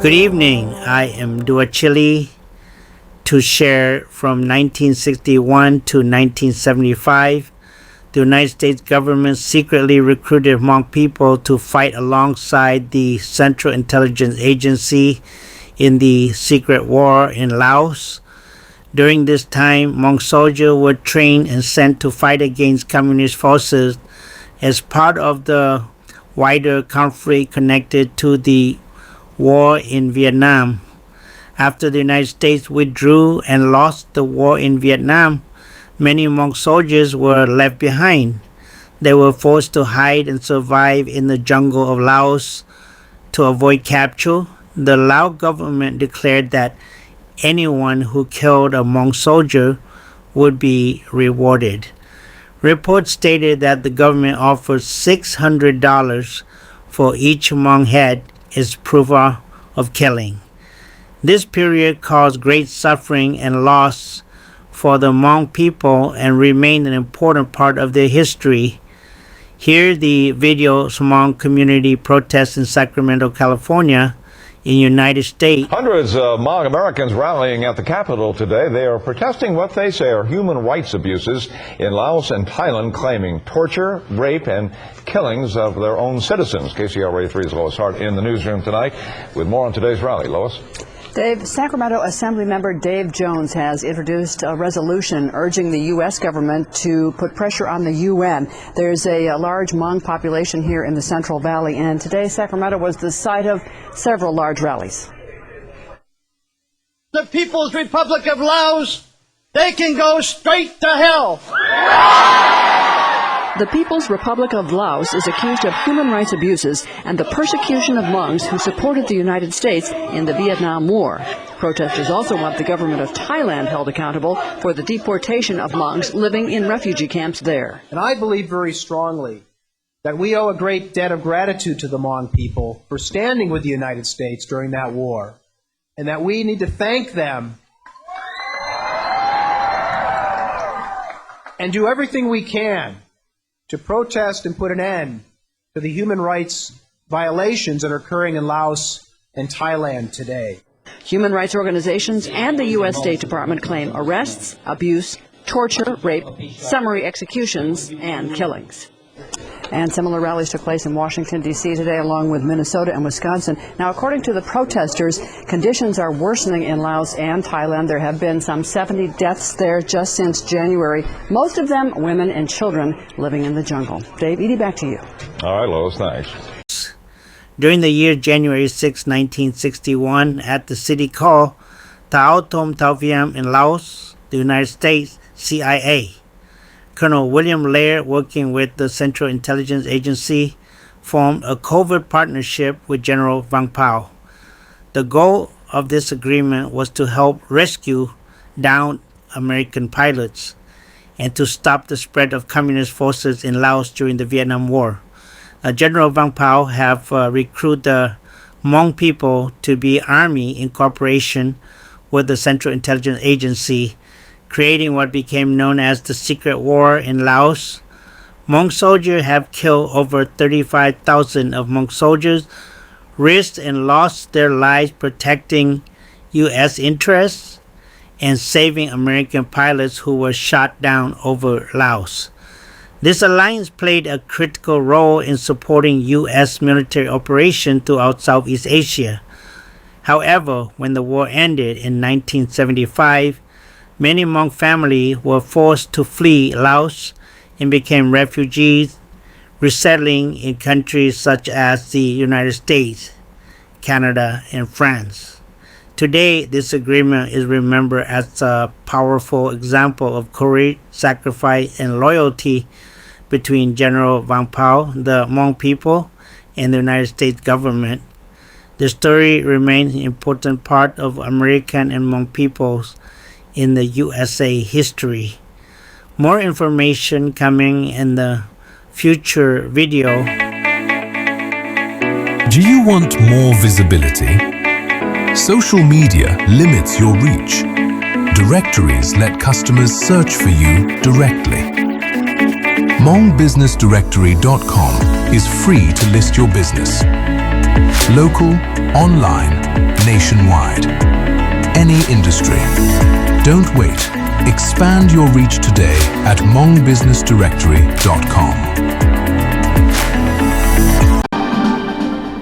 Good evening. I am Dua Chili to share from nineteen sixty-one to nineteen seventy-five. The United States government secretly recruited Hmong people to fight alongside the Central Intelligence Agency in the secret war in Laos. During this time, Hmong soldiers were trained and sent to fight against communist forces as part of the wider conflict connected to the war in Vietnam. After the United States withdrew and lost the war in Vietnam, many Hmong soldiers were left behind. They were forced to hide and survive in the jungle of Laos to avoid capture. The Lao government declared that anyone who killed a Hmong soldier would be rewarded. Reports stated that the government offered six hundred dollars for each Hmong head as proof of killing. This period caused great suffering and loss for the Hmong people and remained an important part of their history. Here, the video Hmong community protests in Sacramento, California, in United States. Hundreds of Hmong Americans rallying at the Capitol today. They are protesting what they say are human rights abuses in Laos and Thailand, claiming torture, rape, and killings of their own citizens. K C R A three's Lois Hart in the newsroom tonight with more on today's rally. Lois? Dave, Sacramento Assembly Member Dave Jones has introduced a resolution urging the U S government to put pressure on the U N. There's a, a large Hmong population here in the Central Valley, and today Sacramento was the site of several large rallies. The People's Republic of Laos, they can go straight to hell. The People's Republic of Laos is accused of human rights abuses and the persecution of Hmongs who supported the United States in the Vietnam War. Protesters also want the government of Thailand held accountable for the deportation of Hmongs living in refugee camps there. And I believe very strongly that we owe a great debt of gratitude to the Hmong people for standing with the United States during that war, and that we need to thank them and do everything we can to protest and put an end to the human rights violations that are occurring in Laos and Thailand today. Human rights organizations and the U S State Department claim arrests, abuse, torture, rape, summary executions, and killings. And similar rallies took place in Washington, D C today, along with Minnesota and Wisconsin. Now, according to the protesters, conditions are worsening in Laos and Thailand. There have been some seventy deaths there just since January, most of them women and children living in the jungle. Dave Edey, back to you. All right, Lois, thanks. During the year January sixth, nineteen sixty-one, at the city called Thao Thom Thao Viam in Laos, the United States C I A, Colonel William Laird, working with the Central Intelligence Agency, formed a covert partnership with General Vang Pao. The goal of this agreement was to help rescue downed American pilots and to stop the spread of communist forces in Laos during the Vietnam War. Uh, General Vang Pao have uh, recruited the Hmong people to be army in cooperation with the Central Intelligence Agency, creating what became known as the Secret War in Laos. Hmong soldiers have killed over thirty-five thousand of Hmong soldiers, risked and lost their lives protecting U S interests and saving American pilots who were shot down over Laos. This alliance played a critical role in supporting U S military operations throughout Southeast Asia. However, when the war ended in nineteen seventy-five, many Hmong families were forced to flee Laos and became refugees, resettling in countries such as the United States, Canada, and France. Today, this agreement is remembered as a powerful example of courage, sacrifice, and loyalty between General Vang Pao, the Hmong people, and the United States government. The story remains an important part of American and Hmong peoples in the U S A history. More information coming in the future video. Do you want more visibility? Social media limits your reach. Directories let customers search for you directly. Hmong Business Directory dot com is free to list your business. Local, Online, nationwide. Any industry. Don't wait. Expand your reach today at hmong business directory dot com.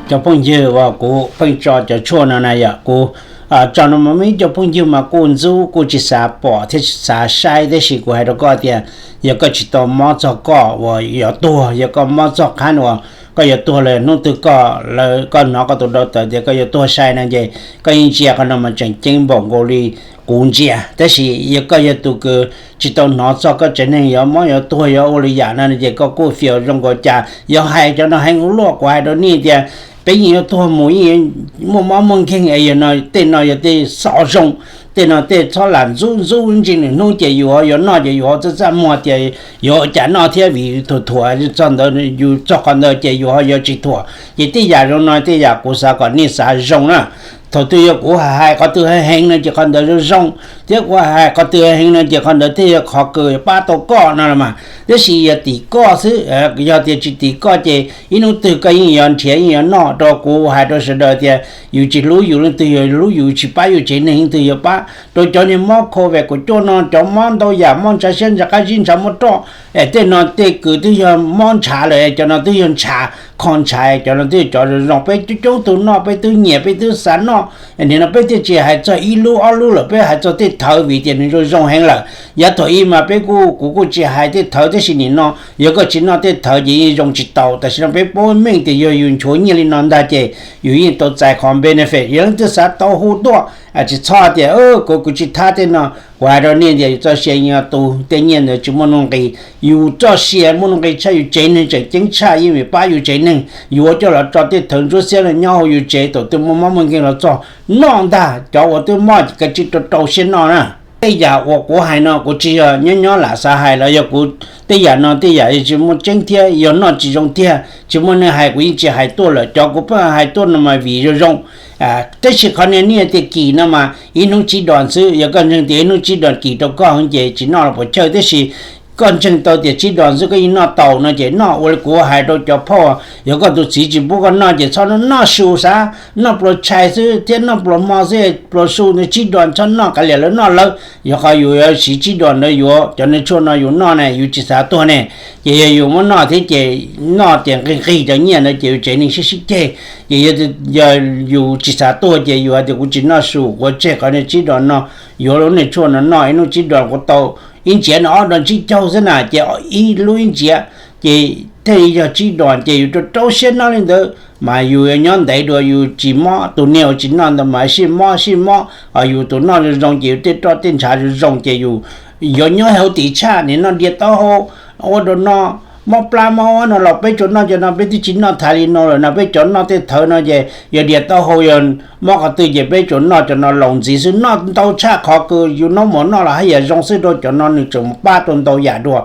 Cov phooj ywg uas kuv pheej tso cov tshuaj no na yom, kuv tso no mas muaj ib co phooj ywg mas kuj ntxub kuj tsis xav pom thiab tsis xav saib, tab sis kuv hais rau koj tias yog koj tsis tau mob txog koj uas yuav tuag, yog koj mob txog qhab uas koj yuav tuag lawm, hnub twg koj lawv koj hnov koj tus dau tawm tias koj yuav tuag sai no ces koj yeej ntsia qhov no mas tseem ceeb npaum nkaus li kuv ntsia. Tab sis yog koj yog tus kws tsis tau hnov txog koj tsev neeg yuav mob yuav tuag yuav ua li yam no ces koj kuj fios zoo nkaus cas yuav hais cov no heev ua luaj. Kuv hais rau nej tias peb yeej yuav tuag mus yeej muaj mob muaj nkeeg es yog no tej no yog tej xov zoo, tej no tej txhob lam ntxub ntxub ntsis nws hnub ces yus ho yuav noj ces yus ho txaj txaj muag tias yus ho cas noj thiab vim thuam thuam txog ntawd yus txog qhov ntawd ces yus ho yuav tsis thuam. Ces tej yam zoo no tej yam kuv xav kom nej xav zoo na. Thaum twg yog kuv hais qhov twg heev heev no ces qhov ntawd zoo zoo, thiab kuv hais qhov twg heev heev no ces qhov ntawd thiaj yog qhov kws pab tau koj no los mas. Tab sis yog tim koj xwb, yog tias tsis tim koj ces ib hnub twg koj yeej yuav nrhiav yeej yuav noj. Rau kuv hais rau sawv daws tias yus tsis hlub yus leej twg yuav hlub yus, tsis pab yus tsev neeg leej twg yuav pab. Rau cov niag mob covid kaum cuaj no, cov mob ntau yam, mob ntshav siab ntshav qab zib ntshav muaj roj, es tej no tej kws twb yog mob ntshav lawm, cov no twb yog ntshav kho ntshav, cov no twb yog cov zoo zoo. Peb coob coob tug noj, peb twb nyiam, peb twb xav noj. Nim no peb thiaj tsis hais txog ib lub ob lub lawm, peb hais txog tej thawv vim tias nws zoo zoo heev lawm. Yav thaum ub mas peb kuj, kuv kuj tsis hais tej thawv, tab sis nim no yog koj tsis noj tej thawv ces yeej zoo tsis tau. Tam sim no peb paub meej tias yog yus nchuav nyiaj li no ntag ces yus yeej tau txais qhov benefit. Yog leej twg xav tau hu tuaj, tsis txhob tias kuv, kuv tsis thab tej no. Kuv hais rau nej tias yus txoj sia yeej tu, tej nyiaj ntawd tsis muaj nuj nqis. Yus txoj sia muaj nuj nqis tshaj, yus tsev neeg tseem ceeb tshaj, yeej vim pab yus tsev neeg. Yus ua coj los tso tej thawv ntsuab xiab no nyob hauv yus tsev, thaum twg muaj mob muaj nkeeg los txog noj ntag. Cov uas twb mob kav tsij rau rau siab noj na. Tej yam uas kuv hais no kuv tsis yog nyob nyob lam xav hais los yog kuv, tej yam no tej yam tsis muaj tseeb thiab yog noj tsis zoo tiag, tsis muaj neeg hais kuv yeej tsis hais tuaj lawm. Cov kuv pheej hais tuaj no mas vim zoo zoo. Tab sis qhov niag nej tias kis no mas ib hnub tsib dos xwb, yog koj ntseeg tias ib hnub tsib dos kis rau koj heev ces tsis noj los puas chawj, tab sis koj ntseeg tau tias tsib dos xwb koj yeej noj tau no ces noj. Ua li kuv hais rau cov phauj, yog koj tus txiv tsis pub koj noj ces txhob noj su xav, noj pluas tshais xwb thiab noj pluas hmo xwb, pluas su ntawd tsib dos txhob noj, kav liam lawv noj lawv. Yog qhov yus yuav siv tsib dos ntawd yuav cov niag tshuaj no yus noj ne yus tsis xav tuag ne, ces yog yus muab noj thiab ces noj ces nqig nqig cov nyiaj ntawd ces yus tsev neeg sib sib ceg. Ces yog yus tsis xav tuag ces yus hais tias kuv tsis noj su, kuv tseg qhov niag tsib dos no, yuav lub niag tshuaj no noj ib hnub tsib dos kuv tau ib ntsiav no ob dos tsib caug xwb na, ces ib lub ib ntsiav ces thiaj yog tsib dos ces yus rau rau siab noj li ntawd mas yus yuav nyob ntev dua, yus tsis mob. Tus niag uas tsis noj ntawd mas sib mob sib mob, yus tus noj zoo zoo ces yus tej roj tej ntshav zoo zoo ces yus yuav nyob hauv tim tshaj. Nim no dias taub hau ua rau no mob plab mob no los peb tsuas noj cov no, peb twb tsis noj tas li no lawm no. Peb cov noj tej thawv no ces yog dias taub hau yog mob qhov twg ces peb tsuas noj cov no laus ntxiv xwb, noj ntau tshaj qhov kws yus noj mov noj los haj yam zoo xwb, rau cov no nws tseem pab rau ntau yam dua.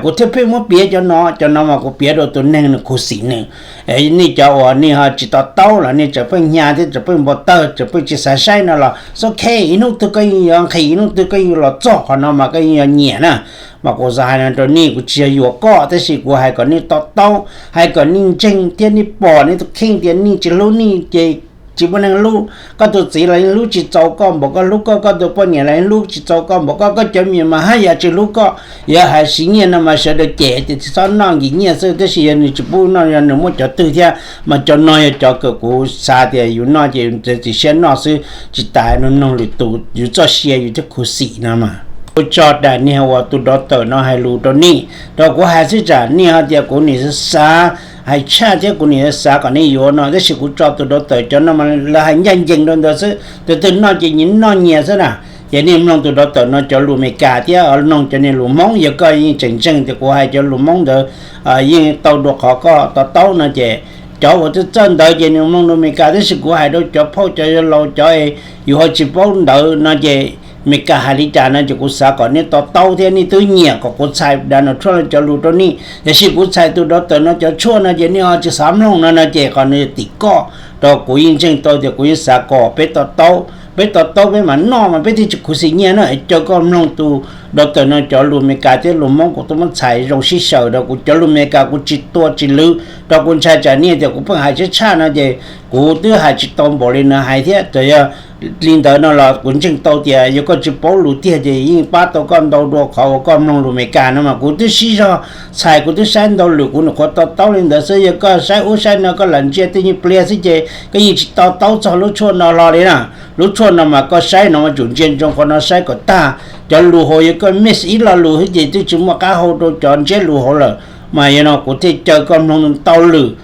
Kuv thiaj pheej muab piav cov no, cov no mas kuv piav rau tus neeg nws khuv xim nws. Nej cov uas nej ho tsis to taub los nej tseem pheej hnyav thiab tseem pheej npau taws tseem pheej tsis xav saib no los ok, ib hnub twg koj yeej yuav nqhis, ib hnub twg koj yeej los txog qhov no mas koj yeej yuav nyiam na. Mas kuv xav hais no rau nej, kuv tsis yog yuam koj, tab sis kuv hais kom nej to taub, hais kom nej ntseeg thiab nej pom nej tus kheej tias nej tsis hlub nej ces tsis muaj neeg hlub. Koj tus txiv los yeej hlub tsis txaus koj npaum koj hlub koj, koj tus poj niam los yeej hlub tsis txaus koj npaum koj, koj cov me nyuam mas haj yam tsis hlub koj. Yog hais siv nyiaj no mas sawv daws cem tias tsis txhob noj, nkim nyiaj xwb, tab sis yog nws tsis pub noj yog nws muaj cov twg thiab. Mas cov no yog cov kws kuv xav tias yus noj ces yus txiav txim siab noj xwb, tsis tas nug noog lwm tus, yus txoj sia yus thiaj khuv xim no mas. Kuv tso daim niag uas tus doctor no hais lus rau nej, rau kuv hais xwb tsam nej ho tias kuv nim xav hais tshaj thiab kuv nim xav kom nej yuav no, tab sis kuv tso tus doctor cov no mas lawv hais ncaj ncees rau ntawd xwb, tus twg noj ces nyias noj nyias xwb na. Ces nej mloog tus doctor no cov lus Meskas thiab noog cov niag lus Hmoob, yog koj yeej tseem ntseeg tias kuv hais cov lus Hmoob ntawd yeej tau dua qhov koj to taub no ces cov uas txawj txawj ntawd ces nws mloog dua Meskas, tab sis kuv hais rau cov phauj cov yawg laus cov yus ho tsis paub ntawv no ces Meskas hais li cas no ces kuv xav kom nej to taub thiab nej twb nyiam kom kuv txhais Donald Trump cov lus rau nej. Tiam sis kuv txhais tus doctor no cov tshuaj no ces nej ho tsis xav mloog no no ces qhov no yog tim koj. Rau kuv yeej ntseeg tau tias kuv yeej xav kom peb to taub, Peb to taub peb mam noj mas peb thiaj tsis khuv xim nyiaj na. Caw koj mloog tus doctor no cov lus Amelikas thiab lus Hmoob kuv tuaj muab txhais zoo sib xyaw rau kuv cov lus Amelikas kuv tsis tua tsis lwv rau kuv ntshai tsam nej tias kuv pheej hais tshab tshaj no ces kuv twb hais tsis tau npaum li nws hais thiab. Txawm yog li ntawd no los kuv ntseeg tau tias yog koj tsis paub lus tiag ces yeej pab tau koj ntau dua qhov uas koj mloog lus Amelikas no mas kuv twb sib zog txhais kuv twb saib ntau lwm kuv nyuam qhuav to taub li ntawd xwb. Yog koj saib ub saib no koj lam ntsia tej nyuag pliag xwb ces koj yeej tsis to taub txog lub tshuaj no hlo li na. Lub tshuaj no mas koj saib no mas tsum ntsia ntsoov qhov no saib kom tag. Cov lus hauv yog koj miss ib lo lus xwb ces twb tsis muaj qab hau rau cov ntsiab lus hauv lawm. Mas yog no kuv thiaj caw koj mloog ntau lwm,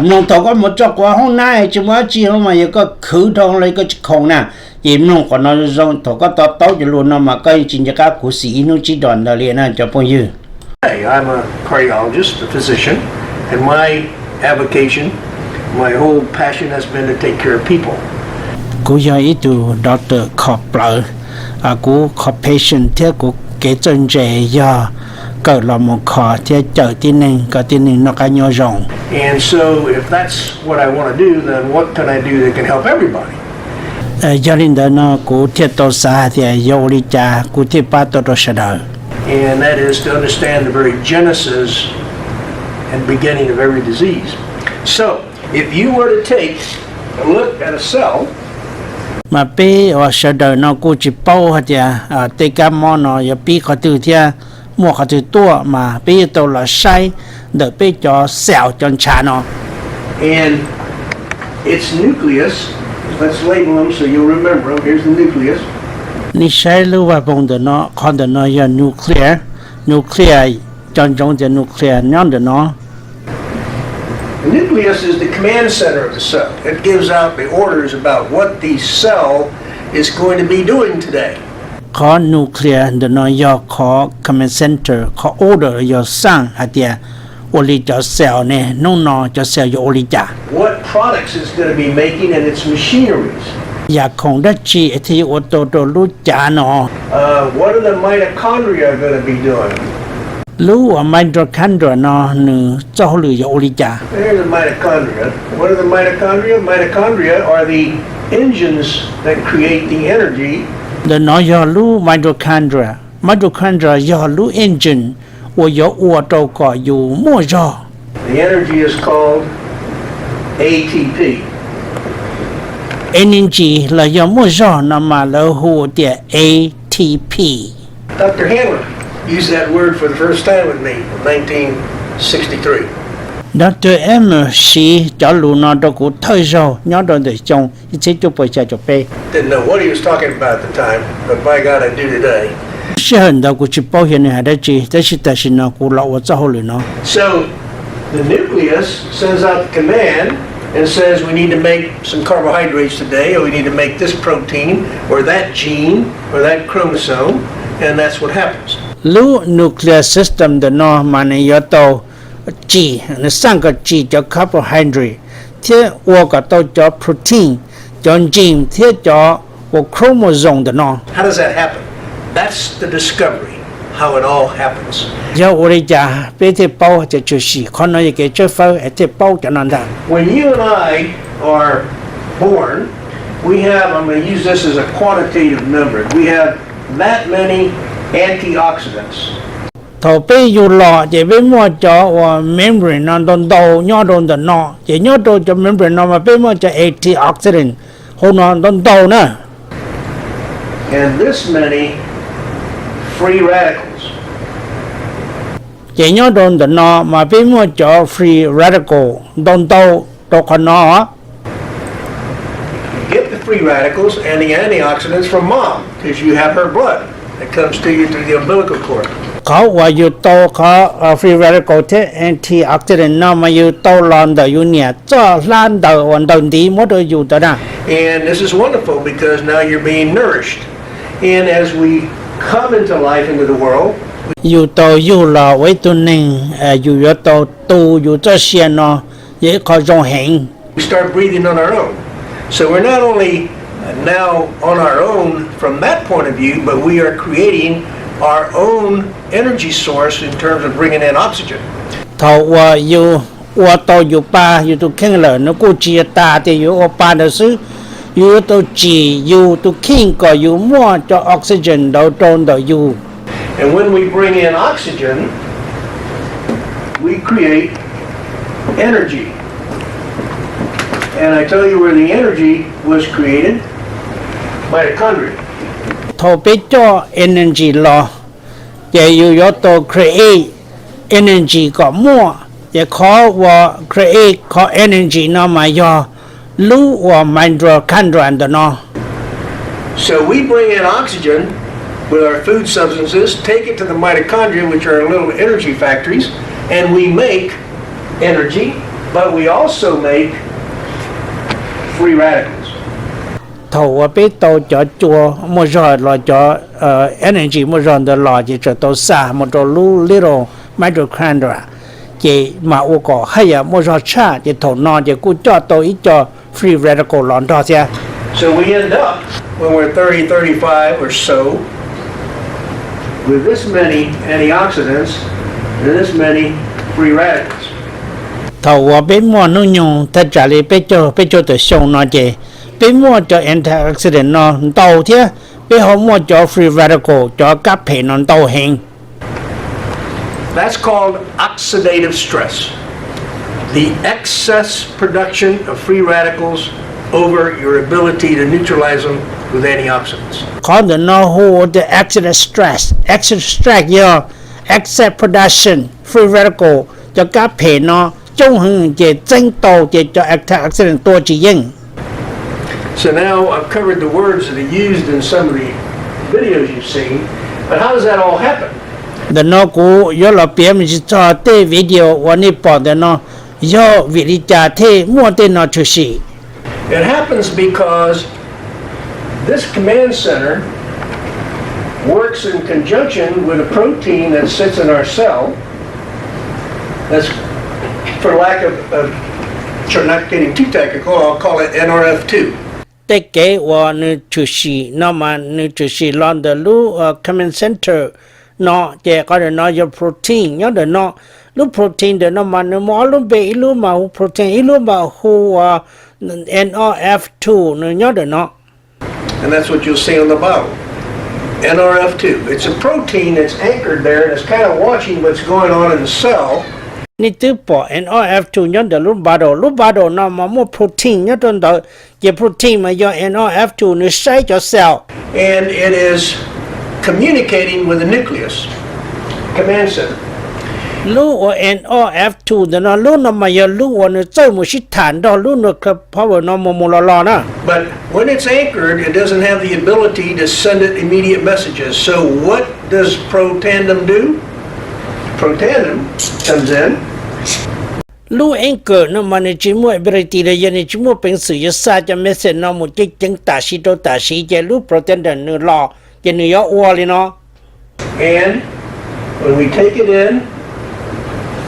mloog thaum koj mus tso quav hoob nab tsis muaj dab tsi hauv mas yog koj khwv dhau los koj tsis khoom na. Ces mloog qhov no zoo, thaum koj to taub cov lus no mas koj yeej tsis nco qab khuv xim ib hnub tsib dos ntawd li na cov phooj ywg. I'm a cardiologist, a physician, and my avocation, my whole passion has been to take care of people. Kuv yog ib tug doctor kho plawv, kuv kho patient thiab kuv kev txawj ntse yog kawm los mus kho thiab cawm tib neeg kom tib neeg noj qab nyob zoo. And so if that's what I want to do, then what can I do that can help everybody? Yog li ntawd no kuv thiaj tau xav hais tias yog ua li cas kuv thiaj pab tau rau sawv daws. And that is to understand the very genesis and beginning of every disease. So, if you were to take a look at a cell, mas peb uas sawv daws no kuj tsis paub hais tias tej kab mob no yuav pib qhov twg thiab muaj qhov twg tuaj, mas peb yuav tau los saib ntawm peb cov cell cov ntshav no. And its nucleus, let's label them so you'll remember them. Here's the nucleus. Nej saib lub vaj poo ntawm no, qhov ntawm no yog nucleus. Nucleus, cov ntsoov tias nucleus nyob ntawm no. The nucleus is the command center of the cell. It gives out the orders about what the cell is going to be doing today. Qhov nucleus ntawm no yog qhov command center, qhov order yog xaj hais tias ua li cov cell ne, hnub no cov cell yuav ua li cas. What products it's going to be making and its machineries. Yam khoom dab tsi es thiaj yuav ua tau rau lub cav no. Uh, what are the mitochondria going to be doing? Lub uas mitochondria no nws txoj hauj lwm yuav ua li cas? There's the mitochondria. What are the mitochondria? Mitochondria are the engines that create the energy. Ntawm no yog lub mitochondria. Mitochondria yog lub engine uas yuav ua rau kom yus muaj zog. The energy is called A T P. Energy los yog muaj zog no mas lawv hu tias A T P. Doctor Hammer used that word for the first time with me in nineteen sixty-three. Doctor Hammer siv cov lus no rau kuv thawj zaug nyob rau ntawm xyoo ib txhiab cuaj puas xya caum peb. Didn't know what he was talking about at the time, but by God, I do today. Sij hawm ntawd kuv tsis paub xyov nws hais dab tsi, tab sis tam sim no kuv los ua txoj hauj lwm no. So, the nucleus sends out the command and says we need to make some carbohydrates today, or we need to make this protein, or that gene, or that chromosome, and that's what happens. Lub nuclear system ntawm no mas nws yuav tau tsim, nws xaj kom tsim cov carbohydrate thiab ua kom tau cov protein, cov gene thiab cov uas chromosome ntawm no. How does that happen? That's the discovery, how it all happens. Yog ua li cas peb thiaj paub tias tshwm sim qhov no yog kev tshawb fawb es thiaj paub cov no ntag. When you and I are born, we have, I'm going to use this as a quantitative number, we have that many antioxidants. Thaum peb yug los ces peb muaj cov uas membrane no ntau ntau nyob rau ntawm no, ces nyob rau cov membrane no mas peb muaj cov antioxidant hauv no ntau ntau na. And this many free radicals. Ces nyob rau ntawm no mas peb muaj cov free radical ntau ntau rau qhov no. You get the free radicals and the antioxidants from mom, because you have her blood that comes to you through the umbilical cord. Qhov uas yus tau qhov free radical thiab antioxidant no mas yus tau los ntawm yus niam txoj hlab ntawm uas ntawm ntiv muab rau yus ntawd na. And this is wonderful because now you're being nourished. And as we come into life, into the world, yus tau yug los ua ib tug neeg, yus yuav tau tu yus txoj sia no yog ib qho zoo heev. We start breathing on our own. So we're not only now on our own from that point of view, but we are creating our own energy source in terms of bringing in oxygen. Thaum uas yus ua tau yus pa yus tus kheej lawm, nws kuj tsis yog tas tias yus ua pa ntawd xwb, Yus yuav tau tsim yus tus kheej kom yus muaj cov oxygen ntawd rau ntawm yus. And when we bring in oxygen, we create energy. And I tell you where the energy was created, mitochondria. Thaum peb coj energy los, ces yus yuav tau create energy kom muaj, ces qhov uas create qhov energy no mas yog lub uas mitochondria ntawm no. So we bring in oxygen with our food substances, take it to the mitochondria, which are little energy factories, and we make energy, but we also make free radicals. Thaum uas peb tau cov cua muaj zog los cov energy muaj zog ntawd los ces txawm tau xa mus rau lub little mitochondria, ces mas ua kom haj yam muaj zog tshaj, ces thaum no ces kuj coj tau ib co free radical los nrog thiab. So we end up, when we're thirty, thirty-five or so, with this many antioxidants and this many free radicals. Thaum uas peb muaj hnub nyoog thaj tsam li peb caug, peb caug tawm xyoo no ces peb muaj cov antioxidant no ntau thiab peb ho muaj cov free radical, cov kab phem no ntau heev. That's called oxidative stress. The excess production of free radicals over your ability to neutralize them with antioxidants. Qhov ntawm no hu ua tias oxidative stress. Oxidative stress yog excess production free radical, cov kab phem no coob heev ces txeeb tau ces cov antioxidant tua tsis yeej. So now I've covered the words that are used in some of the videos you've seen, but how does that all happen? Ntawm no kuv yuav los piav me ntsis txog tej video uas nej pom ntawm no, yog vim li cas thiaj muaj tej no tshwm sim. It happens because this command center works in conjunction with a protein that sits in our cell. That's, for lack of, of, sort of not getting too technical, I'll call it N R F two. Tej kev uas nws tshwm sim no mas nws tshwm sim los ntawm lub command center no, ces qhov ntawm no yog protein nyob ntawm no. Lub protein ntawm no mas nws muaj ob lub npe, ib lub mas hu protein, ib lub mas hu ua N R F two, nws nyob ntawm no. And that's what you'll see on the bottle. N R F two. It's a protein that's anchored there and it's kind of watching what's going on in the cell. Nej twb pom N R F two nyob ntawm lub bottle. Lub bottle no mas muaj protein nyob rau ntawd, ces protein mas yog N R F two nws saib cov cell. And it is communicating with the nucleus, command center. Lub uas N R F two ntawm no, lub no mas yog lub uas nws txawj mus sib tham nrog lub nuclear power no mus mus los los na. But when it's anchored, it doesn't have the ability to send it immediate messages. So what does protandem do? Protandem comes in. Lub anchor no mas nws tsis muaj ability los yog nws tsis muaj peev xwm yuav xa cov message no mus ceev ceev tam sim rau tam sim, ces lub protandem nws los ces nws yuav ua li no. And when we take it in,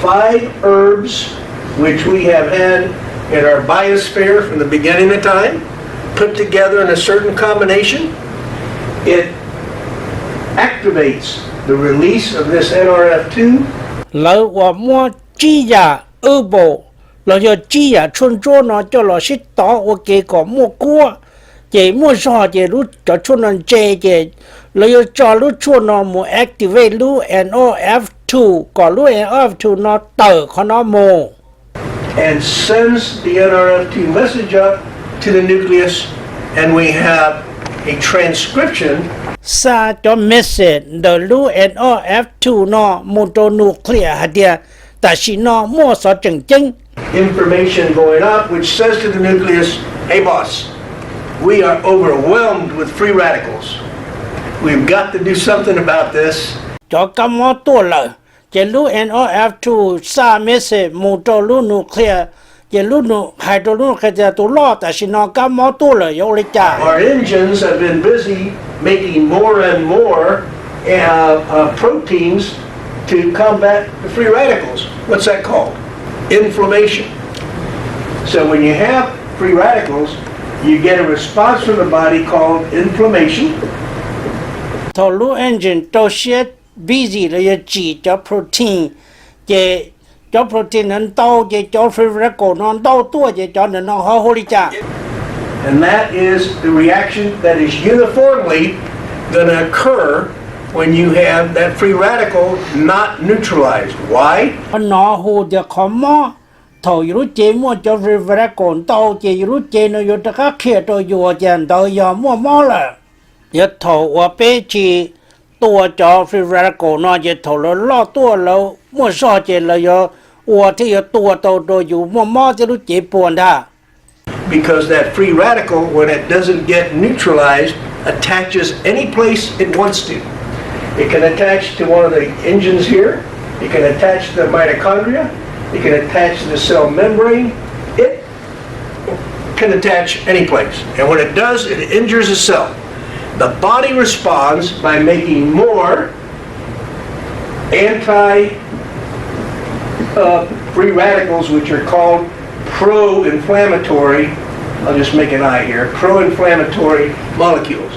five herbs which we have had in our biosphere from the beginning of time, put together in a certain combination, it activates the release of this N R F two. Lawv uas muab tsib yam herbal los yog tsib yam tshuaj ntsuab no coj los sib tov ua ke kom muaj kuab, ces muaj zog ces lub cov tshuaj no ntse, ces lawv yuav tso lub tshuaj no mus activate lub N R F two kom lub N R F two no tawm qhov no mus. And sends the N R F two message up to the nucleus, and we have a transcription. Xa cov message ntawm lub N R F two no mus rau nucleus hais tias tam sim no muaj xov tseem ceeb. Information going up which says to the nucleus, hey boss, we are overwhelmed with free radicals. We've got to do something about this. Cov kab mob tuaj lawm, ces lub N R F two xa message mus rau lub nucleus, ces lub nu hais rau lub nucleus tias tus loj, tam sim no kab mob tuaj lawm, yuav ua li cas? Our engines have been busy making more and more uh, uh, proteins to combat the free radicals. What's that called? Inflammation. So when you have free radicals, you get a response from the body called inflammation. Thaum lub engine rau siab busy los yog tsim cov protein, ces cov protein no ntau ces cov free radical no ntau tuaj, ces cov ntawm no ho hu li cas? And that is the reaction that is uniformly going to occur when you have that free radical not neutralized. Why? Qhov no hu tias qhov mob. Thaum yus lub cev muaj cov free radical ntau ces yus lub cev no yuav rov qab qhia rau yus tias ntawd yog muaj mob lawm. Yog thaum uas peb tsis tua cov free radical no ces thaum lawv loj tuaj lawv muaj zog ces lawv yuav ua thiab yuav tua tau rau yus muaj mob thiab lub cev puas ntag. Because that free radical, when it doesn't get neutralized, attaches any place it wants to. It can attach to one of the engines here. It can attach to the mitochondria. It can attach to the cell membrane. It can attach any place. And when it does, it injures the cell. The body responds by making more anti uh, free radicals, which are called pro inflammatory, I'll just make an I here, pro inflammatory molecules.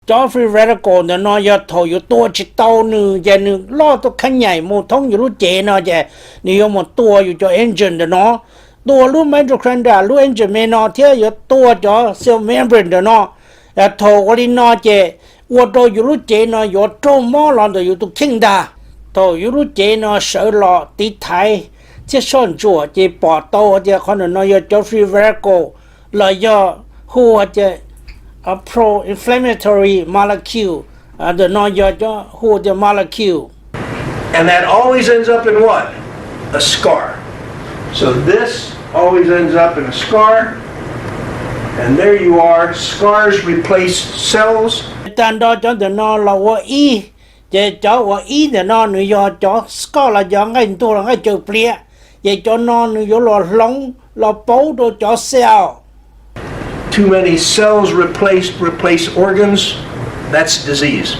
Cov free radical ntawm no yog thaum yus tua tsis tau nws ces nws loj tuaj khab nyaim mus thoob yus lub cev no ces nws yuav mus tua yus cov engine ntawm no, tua lub mitochondria lub engine me no thiab yuav tua cov cell membrane ntawm no. Thaum ua li no ces ua rau yus lub cev no yuav raug mob los ntawm yus tus kheej ntag. Thaum yus lub cev no sawv los tiv thaiv thiab soj ntsuam ces pom tau tias qhov ntawm no yog cov free radical los yog hu tias pro-inflammatory molecule, ntawm no yog cov hu tias molecule. And that always ends up in what? A scar. So this always ends up in a scar. And there you are. Scars replace cells. Tag nrho cov ntawm no los ua ib, ces cov ua ib ntawm no nws yog cov scar los yog nqaij ntuag los nqaij caws pliav, ces cov no nws yuav los hloov los pauv rau cov cell. Too many cells replaced replace organs. That's disease.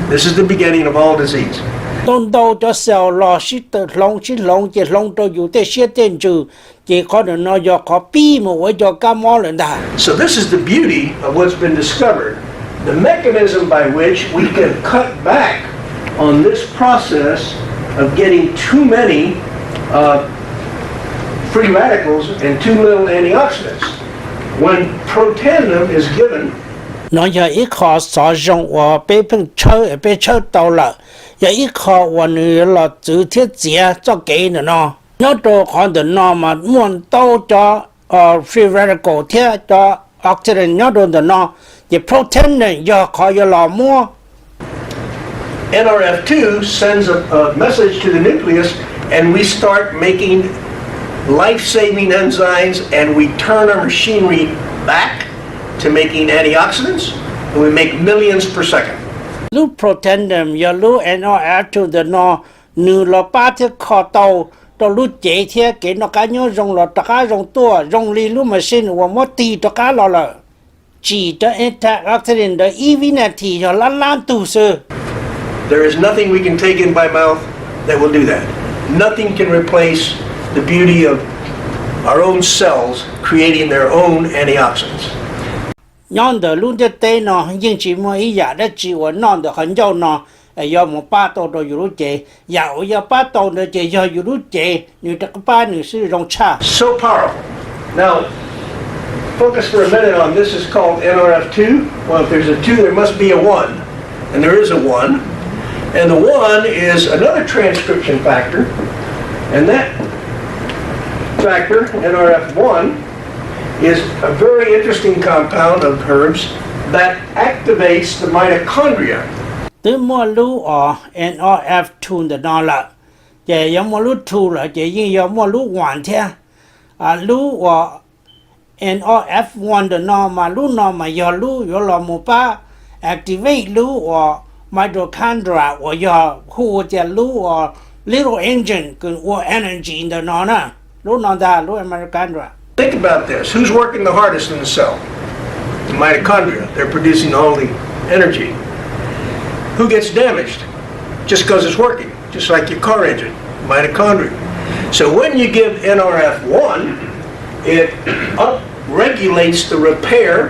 This is the beginning of all disease. Ntau ntau cov cell los sib tw hloov sib hloov ces hloov rau yus tej siab tej ntsws, ces qhov ntawm no yog qhov pib mus ua ib co kab mob lawm ntag. So this is the beauty of what's been discovered, the mechanism by which we can cut back on this process of getting too many uh, free radicals and too little antioxidants. When protandim is given, no yog ib qho xov zoo uas peb pheej tshawb peb tshawb tau lawm, yog ib qho uas nws yuav los txwv thiab txiav txoj kev ntawm no. Nyob rau qhov ntawm no mas muaj ntau cov free radical thiab cov oxidant nyob rau ntawm no, ces protandim yog qhov yuav los muab N R F two sends a, a message to the nucleus, and we start making life saving enzymes, and we turn our machinery back to making antioxidants, and we make millions per second. Lub protandim yog lub N R F two ntawm no, nws los pab thiab kho tau rau lub cev thiab kev noj qab nyob zoo los rov qab zoo tuaj zoo li lub machine uas muab tig rov qab los lawm. Tsim cov antioxidant ntawd ib vib nas this yog lab lab tug xwb. There is nothing we can take in by mouth that will do that. Nothing can replace the beauty of our own cells creating their own antioxidants. Nyob ntawm lub ntiaj teb no yeej tsis muaj ib yam dab tsi uas noj ntawm qhov ncauj no yuav mus pab tau rau yus lub cev. Yam uas yuav pab tau ntawd ces yog yus lub cev nws rov pab nws xwb zoo tshaj. So powerful. Now, focus for a minute on this is called N R F two. Well, if there's a two, there must be a one. And there is a one. And the one is another transcription factor. And that factor, N R F one, is a very interesting compound of herbs that activates the mitochondria. Twb muaj lub uas N R F two ntawm no lawm, ces yuav muaj lub two lawm ces yeej yog muaj lub one thiab. Lub uas N R F one ntawm no mas lub no mas yog lub yuav los mus pab activate lub uas mitochondria uas yog hu tias lub uas little engine kws ua energy ntawm no na. Lub no ntag lub mitochondria. Think about this. Who's working the hardest in the cell? The mitochondria. They're producing all the energy. Who gets damaged? Just because it's working, just like your car engine, mitochondria. So when you give N R F one, it upregulates the repair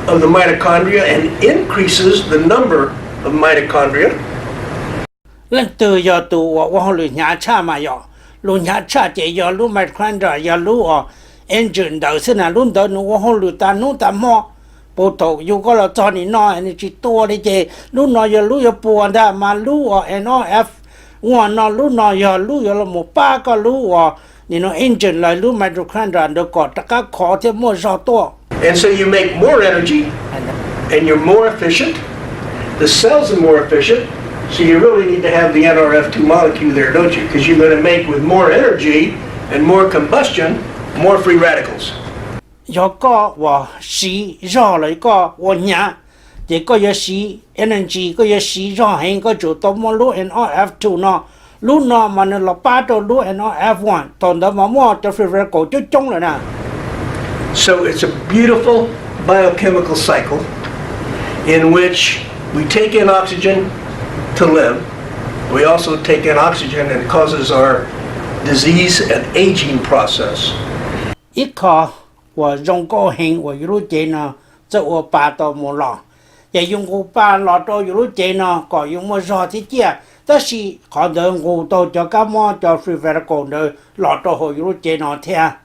of the mitochondria and increases the number of mitochondria. Leej twg yog tus uas ua hauj lwm hnyav tshaj mas yog, lus hnyav tshaj ces yog lub mitochondria, yog lub uas engine ntawd xwb na, lub ntawd nws ua hauj lwm tas hnub tas hmo. Puag thaum yug koj los txog nim no nws tsis tua li ces lub no yog lub yuav puas ntag, mas lub uas N R F one no, lub no yog lub yuav los mus pab koj lub uas nim no engine los lub mitochondria ntawd kom rov qab khov thiab muaj zog tuaj. And so you make more energy, and you're more efficient. The cells are more efficient, so you really need to have the N R F two molecule there, don't you? Because you're going to make with more energy and more combustion, more free radicals. Yog koj uas siv zog los koj ua hnyav, ces koj yuav siv energy, koj yuav siv zog heev, koj tsum tau muaj lub N R F two no. Lub no mas nws los pab rau lub N R F one, thaum ntawd mas muaj cov free radical coob coob lawm na. So it's a beautiful biochemical cycle in which we take in oxygen to live. We also take in oxygen and it causes our disease and aging process. Ib qho uas zoo nkauj heev uas yus lub cev no txawj ua pa tau mus los, ces yus nqus pa los rau yus lub cev no kom yus muaj zog thiab ciaj, tab sis qhov ntawd nqus tau cov kab mob cov free radical ntawd los rau hauv yus lub cev no thiab.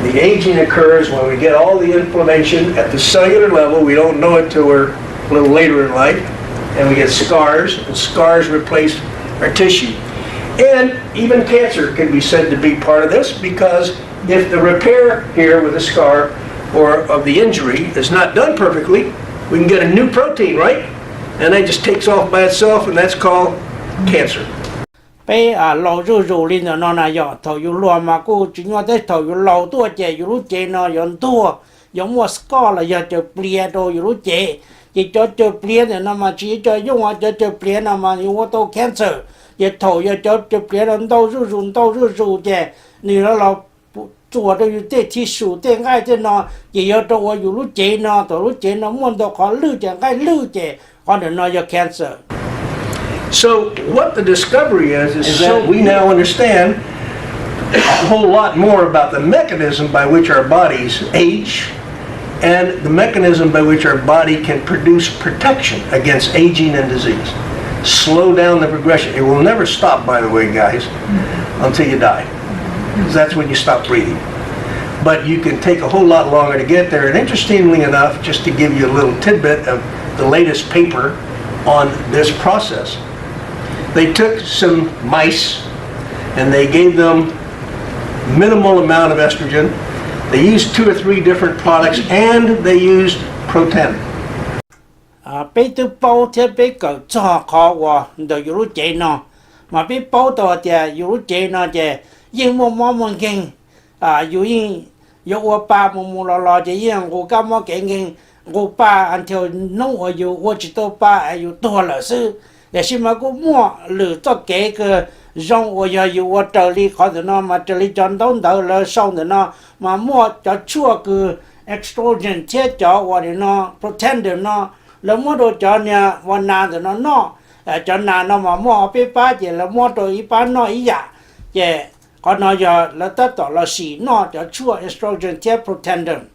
The aging occurs when we get all the inflammation at the cellular level. We don't know it till we're a little later in life. And we get scars, and scars replace our tissue. And even cancer can be said to be part of this because if the repair here with a scar or of the injury is not done perfectly, we can get a new protein, right? And that just takes off by itself, and that's called cancer. Peb laus zuj zus li ntawm no na yog thaum yus hluas mas kuj tsis nyuaj, tab sis thaum yus laus tuaj ces yus lub cev no yuav ntuag, yuav muaj scar los yog caws pliav rau yus lub cev. Ces cov caws pliav ntawm no mas tsis yog cov yooj, cov caws pliav no mas yus ua tau cancer. Ces thaum yog cov caws pliav no ntau zuj zus ntau zuj zus ces nws los txuas rau yus tej tissue tej nqaij tej no, ces yuav rau ua yus lub cev no, thaum lub cev no muaj ntau qhov lwj ces nqaij lwj ces qhov ntawm no yog cancer. So what the discovery is, is that we now understand a whole lot more about the mechanism by which our bodies age and the mechanism by which our body can produce protection against aging and disease. Slow down the progression. It will never stop, by the way, guys, until you die. That's when you stop breathing. But you can take a whole lot longer to get there. And interestingly enough, just to give you a little tidbit of the latest paper on this process, they took some mice and they gave them minimal amount of estrogen. They used two or three different products and they used Protandim. Peb twb paub thiab peb kawm txog qhov uas ntawm yus lub cev no, mas peb paub tau hais tias yus lub cev no ces yeej muaj mob muaj nkeeg. Yus yeej yuav ua pa mus mus los los ces yeej nqus kab mob kev nkeeg, nqus pa until hnub uas yus ua tsis tau pa es yus tuag lawm xwb. Tiam sis mas kuj muaj lwm txoj kev kws zoo uas yog yus ua raws li qhov ntawm no, mas raws li cov ntaub ntawv lawv sau ntawm no, mas muaj cov tshuaj kws estrogen thiab cov uas nim no Protandim no, lawv muab rau cov niag ua nas ntawm no noj. Cov nas no mas muaj ob peb pab ces lawv muab rau ib pab noj ib yam. Ces qhov no yog lawv tab tom los sim noj cov tshuaj estrogen thiab Protandim.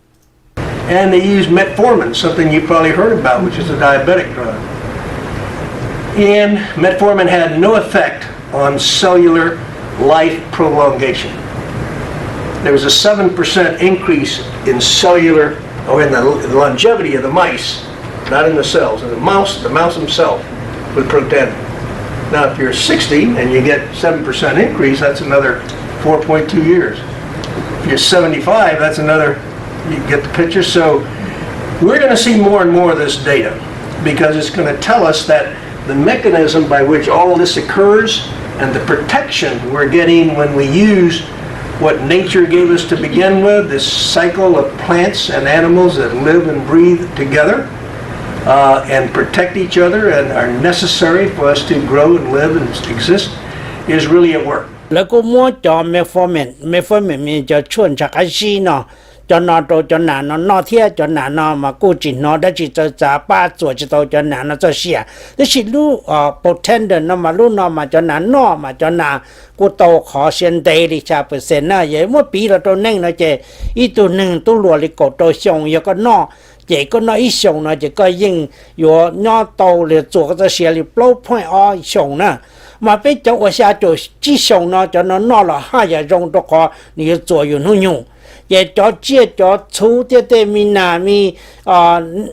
And they use metformin, something you probably heard about, which is a diabetic drug. And metformin had no effect on cellular life prolongation. There was a seven percent increase in cellular, or in the longevity of the mice, not in the cells, in the mouse, the mouse himself with Protandim. Now, if you're sixty and you get seven percent increase, that's another four point two years. If you're seventy-five, that's another, you get the picture. So we're going to see more and more of this data because it's going to tell us that the mechanism by which all this occurs and the protection we're getting when we use what nature gave us to begin with, this cycle of plants and animals that live and breathe together, uh, and protect each other and are necessary for us to grow and live and exist, is really at work. Lawv kuj muab cov metformin, metformin cov tshuaj ntsha qab zib no, cov no rau cov nas no noj thiab. Cov nas no mas kuj tsis hnov dab tsi txawv txav, pab txuas tsis tau cov nas no txoj sia. Tab sis lub Protandim no mas lub no mas cov nas noj mas cov nas kuj tau qhov siab ntev li xya percent na. Yog muab piv los rau neej no ces ib tug neeg tub hluas li kaum rau xyoo yog koj noj, ces koj noj ib xyoos no ces koj yeej yuav nyob tau li txuas koj txoj sia li plaub point ob xyoos na. Mas peb cov uas xya caum tsib xyoos no cov no noj los haj yam zoo rau qhov nws yuav txuas yus hnub nyoog. Ces cov tsiaj cov txhu thiab tej me nas me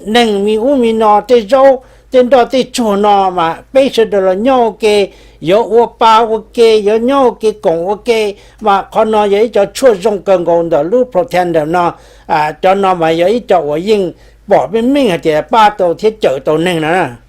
neeg me ub me no, tej zaub tej nroj tej tsuag no mas peb sawv daws los nyob ua ke, yuav ua pa ua ke, yuav nyob ua ke koom ua ke, mas qhov no yog ib co tshuaj zoo kawg nkaus ntawm lub Protandim no. Cov no mas yog ib co uas yeej pom meej meej hais tias pab tau thiab cawm tau neeg no.